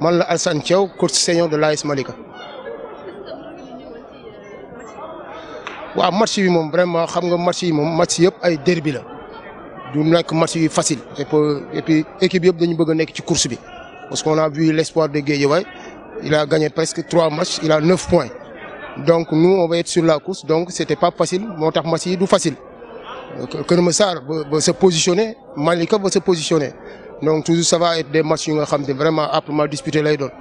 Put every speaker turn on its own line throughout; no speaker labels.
man la Alassane Thiaw coach senior de l'AS Malika. waaw match bi moom vraiment xam nga match yi moom match yëpp ay derby la du nekk match yi facile et puis équipe yëpp dañu bëgg a nekk ci course bi parce qu'on a vu l'espoir de Guédiawaye il a gagné presque 3 matchs il a 9 points donc nous on va être sur la course donc c'était pas facile moo tax match yi du facile Keur Massar ba se positionner Malika va se positionner donc toujours ça va être des matchs yu nga xam ne vraiment âprement disputé lay doon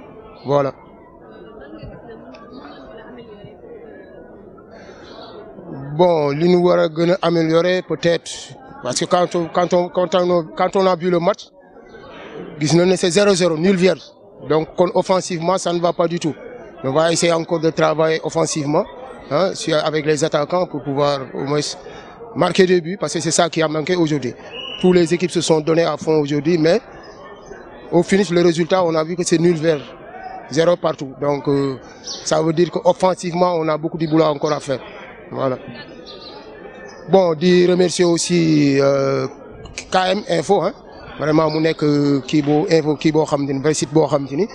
voilà. Bon, li ñu war a gën a améliorer peut-être parce que quand on a vu le match gis nañ ne c'est 0-0 nul vierge donc kon offensivement ça ne va pas du tout on va essayer encore de travailler offensivement avec les attaquants pour pouvoir au moins marquer des buts parce que c'est ça qui a manqué aujourd'hui. Toutes les équipes se sont données à fond aujourd'hui mais au finish le résultat on a vu que c'est nul vierge 0 partout donc ça veut dire que offensivement on a beaucoup de boulot encore à faire. Voilà. Bon, di remercier aussi KM Info vraiment mu nekk kii boo xam ne vrai site boo xam ne ni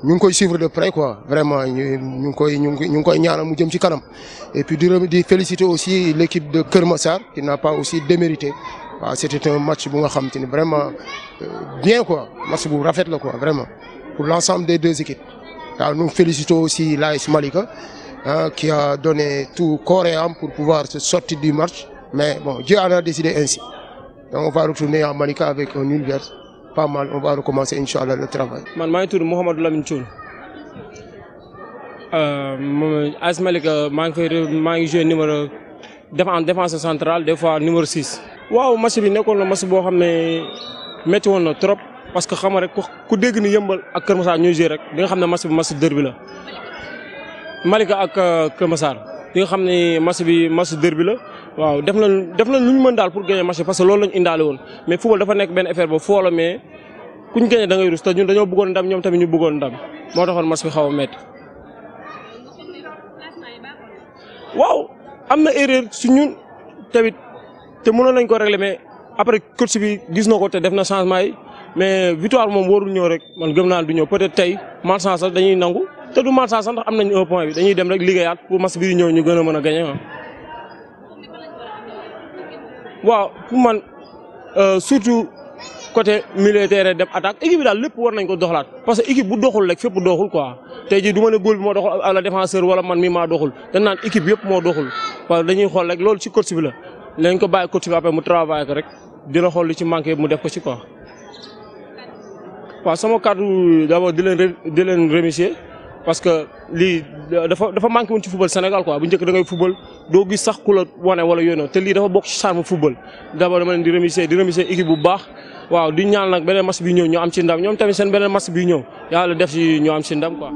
ñu ngi koy suivre de près quoi vraiment ñu ngi koy ñaanal mu jëm ci kanam et puis di féliciter aussi l'équipe de Keur Massar qui n'a pas aussi démérité waaw c'était un match bu nga xam te ni vraiment bien quoi match bu rafet la quoi vraiment pour l'ensemble des deux équipes waaw nous félicitons aussi l'AS Malika qui a donné tout corps et âme pour pouvoir se sortir du match. Mais bon, Dieu en a décidé ainsi. Donc on va retourner à Malika avec un nul vierge. Pas mal, on va recommencer Inch'Allah le travail.
Man maa ngi tudd Mouhamadou Lamine Thioune. AS Malika maa ngi joué numéro défense centrale des fois numéro 6. waaw match bi nekkoon na match boo xam ne métti woon na trop parce que xam nga rek ku dégg ni Yeumbeul ak Keur Massar ñooy joué rek di nga xam ne match bi match derby la. Malika ak Keur Massar di nga xam ne match bi match derby la waaw def na lu ñu mën daal pour gagner match parce que loolu lañu indaale woon mais football dafa nekk benn affaire boobu foo la mais kuñ gagner da ngay rus te ñun dañoo bëggoon ndam ñoom tamit ñu bëggoon ndam moo taxoon match bi xaw a métti. waaw am na erreur su ñun tamit te mënoon nañ ko régler mais après coach bi gis na ko te def na changement yi mais victoire moom warul ñëw rek man gëm naa du ñëw peut-être tey malchance sax dañuy nangu. te du mal sax ndax am nañu 1 point bi dañuy dem rek liggéeyaat pour match bi di ñëw ñu gën a mën a gagner waaw pour man surtout côté militaire dem attaque équipe bi daal lépp war nañ ko doxalaat parce que équipe bu doxul rek fépp doxul quoi tey jii du ma ne góol bi moo doxul ak la défenseur wala man mi maa doxul dañ naan équipe yëpp moo doxul parce que dañuy xool rek loolu ci coach bi la lañ ko bàyyi coach bi après mu travailler ko rek dina xool li ci manqué mu def ko ci quoi. waaw sama kàddu d'abord di leen remercier parce que lii dafa manqué woon ci football Sénégal quoi bu njëkk da ngay football doo gis sax ku la wane wala yooyu te lii dafa bokk ci charme football d'abord dama leen di remercier équipe bu baax waaw di ñaan nag beneen match bi ñëw ñu am ci ndam ñoom tamit seen beneen match bi ñëw yàlla def ci ñu am ci ndam quoi.